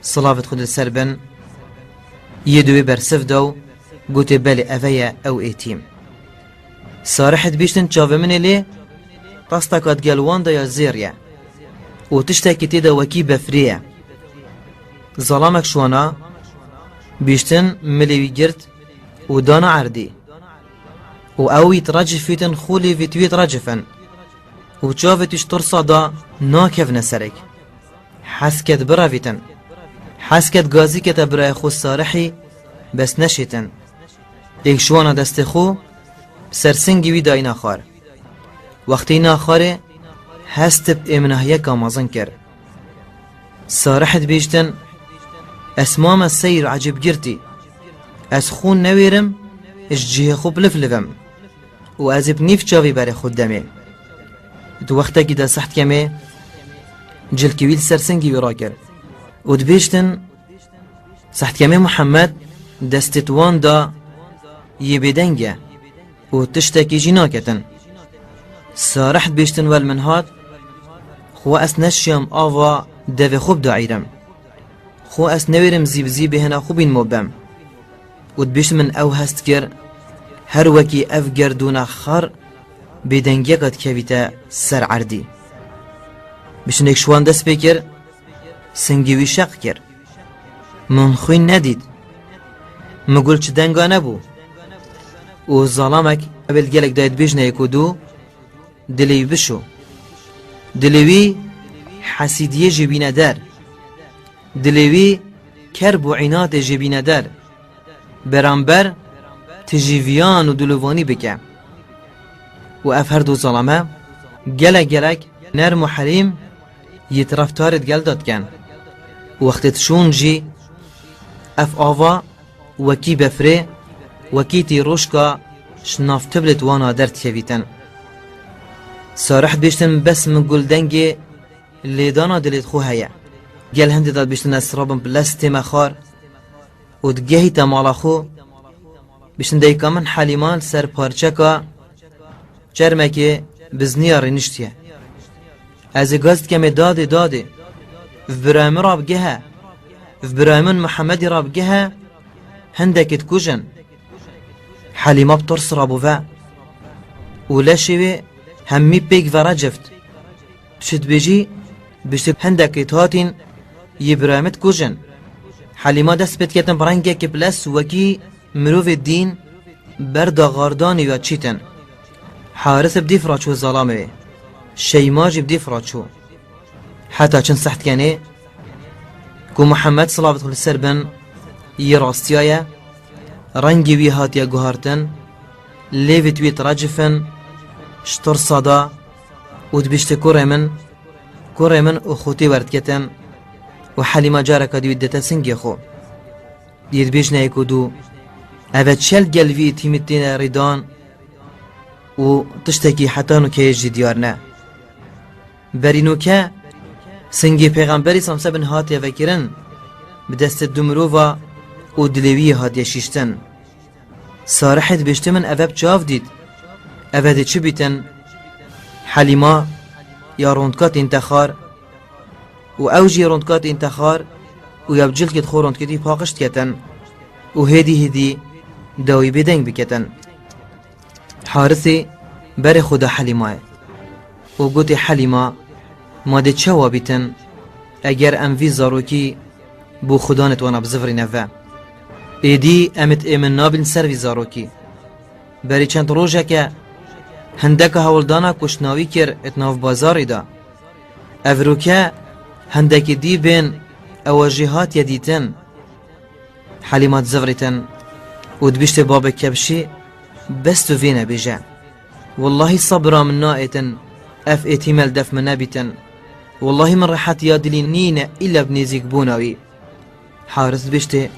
silavêt Xwedê li ser bin, yê di wê bersiv da û gote, belê, eve ye, ew êtîm. Sarih dibîştin çavê min ê lê, tasteka digel wan de ya zêr ye û tiştekî tê de wekî befrê ye. Zalamek şiwana, bîştin milê wî girt û dana erdî. Û ew wî direcifîtin, xûlê vî wî direcifen. Û çavê wî ji tirsa da nakevne serek. Hez ket birevîtin. Hez ket gazî kete birayê xwe Sarihî, bes neşêtin. Êk ji wana destê xwe bi ser singî wî dayîna xwar. Wextê îna xwarê hestib êminahiyeka mezin kir. Sarih dibêjtin, ez mame seyr ecêb girtî. Ez xûn newêrim, ji cihê xwe biliflivim. Û ez ê bi nîv çavî berê xwe demê. Di wextekî de seht kemê cilkê wî li ser singî wî rakir. Û dibêjtin, seht kemê Muhammed destê wan da yê bêdeng e. û tiştekî jî naketin. Sarih dibêjtin, wel min hat, xwe ez neşiyam ava devê xwe bidaîrim. Xwe ez newêrim zî bi zî bêhna xwe bînmo bem. Û dibêjtin, min ew hest kir, her wekî ev gerdûna xar bêdengiyeka dikevîte ser erdî. Bişinêk ji wan dest pê kir, singê wî şeq kir. Min xwîn nedît. Min gul çi denga nebû. Û zalamek ebil gelek dayê dibêjne yek û du, dilê wî bişo. Dilê wî hesîdiyê jê bîne der. Dilê wî kerb û înatê jê bîne der. Beramber tijîviyan û dilovanî bike. Û ev her du zalame gelek gelek nerm û herîm yê di reftarê digel de dikin. Wextê dişûn jî ev ava wekî befrê, wekî tîroşka ji nav tiblêt wana derdikevîtin. Sarih dibêjtin, bes min gul dengê lêdana dilê xwe heye. Gel hindê de dibêjtin, ez rabim bi lez tême xar û digehîte mala xwe. Bêjtin, dayika min Helîma li ser parçeka çermekê biznî ya rêniştiye. Ez ê gaz dikemê, dadê, dadê. Bi birayê min re bigihe. Bi birayê min Muhemmedî re bigihe. Hindekî dikujin. Helîma bi tirs rabû ve û leşê wê hemî pêk ve re cift. Tu çi dibêjî? Biştî hindekî hatîn yê birayê min dikujin. Helîma dest pê diketin bi rengekî bi lez wekî mirovê dîn ber daxardanî ya çîtin. Haris bi dîf re çû zalamê wê. Şeyma jî bi dîf re çû. Heta çin seh dikenê ku Muhammed, silavêt Xwedê li ser bin, yê rastiya ye, rengê wî hatiye guhartin, lêvêt wî direcifin, ji tirsa de û dibêjte, kurê min, kurê min û xûtê werdiketin û Helîma careka dî wî didete singê xwe. Yê dibêjne yek û du, eve çel gel vî îtîmî têne rîdan û tiştekî heta nûkeyê jî diyar ne. Berî nûke singê pêxemberî samse bin hatiye vekirin, bi destê du mirova û dilê wî yê hatiye şîştin. Sarihê dibêjte, min eve bi çav dît. Eve dê çi bîtin? Helîma ya rondka tînte xar û ew jî rondka tînte xar û ya bi cilkê xwe rondketî paqij diketin û hêdî hêdî dawî bêdeng biketin. Harisê berê xwe da Helîmayê û gotê, Helîma, ma dê çawa bîtin, eger em vî zarokî bo xudanê wana bizivirîne ve? Êdî em ê êmin nabîn ser vî zarokî. Berî çend rojeke hindeka hewldana kuştna wî kir di nav bazarê de. Evroke hindekî dî bên ewa jê hatiye dîtin. Helîma dizivirîtin û dibîştê, babê kevşî, bes tu vê nebêje. Wellahî sebira min naêtin, ev êtîme li def min nebîtin. Wellahî min rehetiya dilî nîne île bi nêzîkbûna wî. Haris dibêjtê,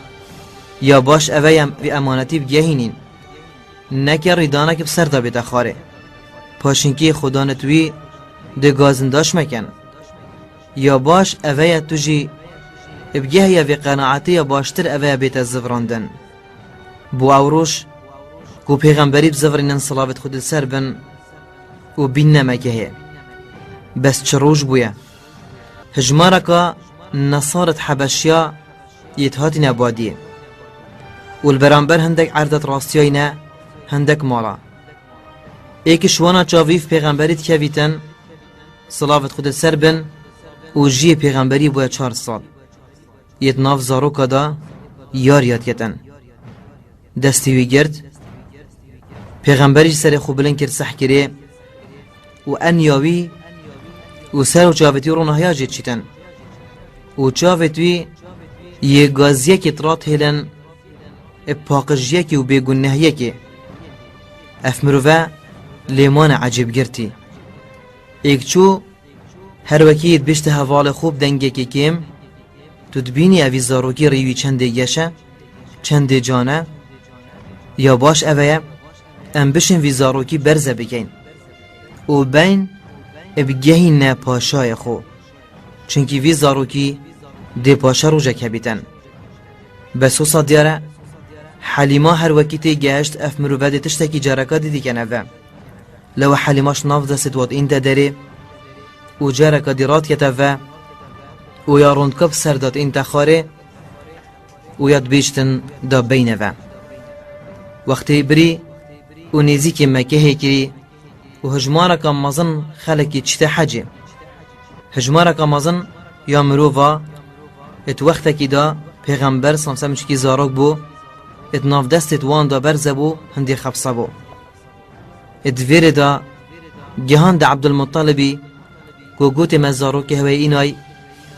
ya baş, eve ye vê emanetî bigehînîn. Neke rîdanekî bi ser de bête xwarê. Paşinkiyê xudanê tu wî dê gazindaş mekin. Ya baş, eve ye tu jî bigehîye vê qenaetê, ya baştir eve ye bête zivirandin. Bo ew roj ku pêxemberî bizivirînin, silavêt Xwedê li ser bin, û bînne Mekehê. Bes çi roj bûye! Hijmareka nesaret Hebeşiya yê dihatîne badiyê û li beramber hindek erda dirastiyayîne hindek mala. Êk ji wana çavî pêxemberî dikevîtin, silavêt Xwedê ser bin, û jiyê pêxemberî bûye çar sal. Yê di nav zaroka de yar ya diketin. Destê wî girt. Pêxemberî ji serê xwe bilind kir, seh kirê û eniya wî û ser û çavêt wî ronahiya jê çîtin. Û çavêt wî yê gaziyekê tira dihêlin, ê paqijiyekê û bêgunehiyekê. Ev mirove lêmane ecêbgirtî. Êk çû, her wekî dibêjte hevalê xwe bi dengekê kêm, tu dibînî evî zarokî rî wî çendê geş e, çendê can e? Ya baş eve ye, em bişên vî zarokî berze bikeyn û beyn ê bigehîne paşayê xwe. Çunkî vî zarokî dê paşa rojek hebîtin. Bes wisa diyar e, Helîma her wekî tê gehişt, ev mirove dê tiştekî careka dî dikene ve. Lewa Helîma ji nav destê wat înte derê û careka dî radikete ve û ya rondka bi ser dat înte xwarê û ya dibêjtin da beyne ve. Wextê birî û nêzîkê Mekehê kirî û hijmareka mezin xelekî çîte hecê. Hijmareka mezin ya mirova êt wextekî de pêxember samsem çikî zarok bû, êt nav destêt wan de berze bû, hindê xebse bû. Ê di vêrê de gihande Ebdulmutalibî ku gotê me zarokê hewe înay,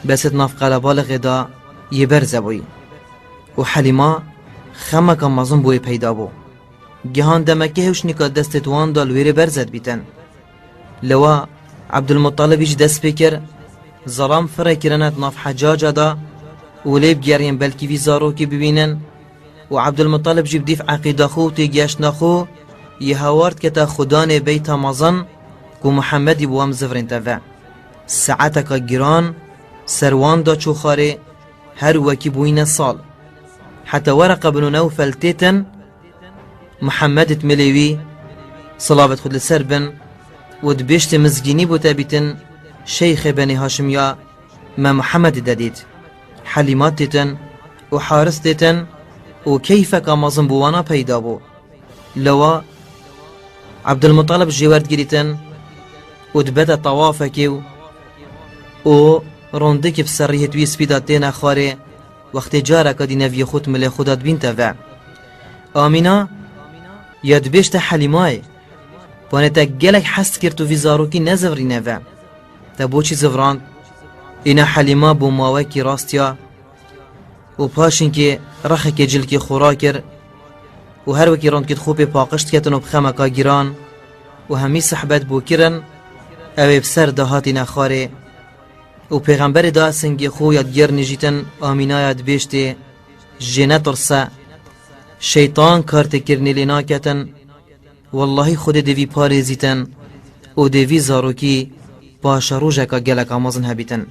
bes êt nav qelebalixê de yê berze bûyî. Û Helîma xemeka mezin bo wê peyda bû. Gihande Mekehê û şinika destêt wan de li wêrê berze dibîtin. Lewa Ebdulmutalibî jî dest pê kir, zelam firê kirine di nav hecaca de û lê bigeriyên belkî vî zarokî bibînin. Û Ebdulmutalib jî bi dîf eqîda xwe û têgihiştina xwe yê hawar dikete xudanê beyta mezin ku Muhemmedî bi wan zivirînte ve. Saeteka giran ser wan da çû xwarê, her wekî bûyîne sal. Heta Wereqa bin Newfel têtin, Muhemmed it milê wî, silavet xwe li ser bin, û dibêjtê mizgînî bû te bîtin, Şeyxê Benê Haşim ya me Muhemmed de dît. Helîma têtin û Haris têtin û keyfeka mezin bû wana peyda bû. Lewa Ebdulmutalib jê werdgirîtin û dibete tawafekê û, û rondikî bi serrî hêt wî spî de têne xwarê, wextê careka dî neviyê xwe û milê xwe de dibînte ve. Amîna ya dibêjte Helîmayê, panê te gelek hez kir tu vî zarokî nezivirîne ve. Te boçî zivirand? Îna Helîma bû mawekî rastiya û paşinkê rexekê cilkê xwe rakir û her wekî rondkî xwe pê paqij diketin û bi xemeka giran û hemî sehbet bû kirin, ew ê bi ser de hatîne xwarê. Û Pêxemberê da singê xwe ya digêrnî jîtin Amînaya dibêjtê, Jê netirse, şeytan kar tê kirinê lê naketin, wellahî Xwedê dê vî parêzîtin û dê vî zarokî paşerojeka geleka mezin hebîtin.